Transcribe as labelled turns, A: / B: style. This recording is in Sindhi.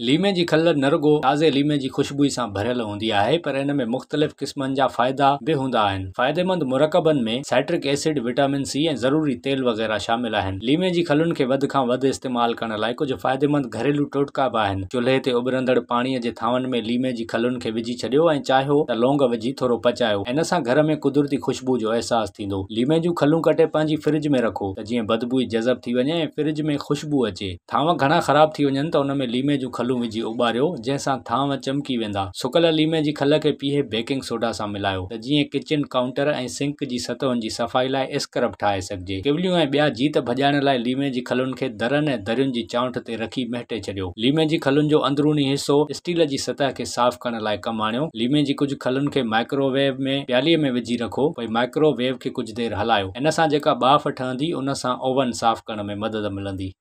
A: ليمي جي کل نه رڳو تازي ليمي جي خوشبوء سان ڀريل هوندي آهي پر ان ۾ مختلف قسمن جا فائدا به هوندا آهن. فائديمند مرڪبن ۾ سائٽرڪ ايسڊ، وٽامن سي ۽ ضروري تيل وغيره شامل آهن. ليمي جي کلن کي وڌ کان وڌ استعمال ڪرڻ لاء ڪجهه فائديمند گهريلو ٽوٽڪا به آهن. چلهي تي اٻرندڙ پاڻيء جي ٿانون ۾ ليمي جي کلن کي وجهي ڇڏيو ۽ چاهيو ته لونگ وجهي ٿورو پچايو. ان سان گهر ۾ قدرتي خوشبوء جو احساس ٿيندو. ليمي جون کلون ڪٽي پنهنجي فرج ۾ رکو ته جيئن بدبوء جذب ٿي وڃي ۽ فرج ۾ خوشبوء اچي. ٿانو گهڻا خراب ٿي وڃن ته ان ۾ ليمي جون کلون وجهي اٻاريو، جنهن سان ٿانو چمڪي ويندا. سڪل ليمي جي کل کي پيهي بيڪنگ سوڊا سان ملايو ته جيئن ڪچن ڪائونٽر ۽ سنڪ جي سطحن جي صفائي لاء اسڪرب ٺاهي سگهجي. ڪوليون ۽ ٻيا جيت ڀڄائڻ لاء ليمي جي کلن کي درن ۽ درين جي چانئٺ تي رکي مهٽي ڇڏيو. ليمي جي کلن جو اندروني حصو اسٽيل جي سطح کي صاف ڪرڻ لاء ڪم آڻيو. ليمي جي ڪجهه کلن کي مائڪرو ويو ۾ پيالي ۾ وجهي رکو، پوء مائڪرو ويو کي ڪجهه دير هلايو. ان سان جيڪا ٻاڦ ٺهندي ان سان اوون صاف ڪرڻ ۾ مدد ملندي.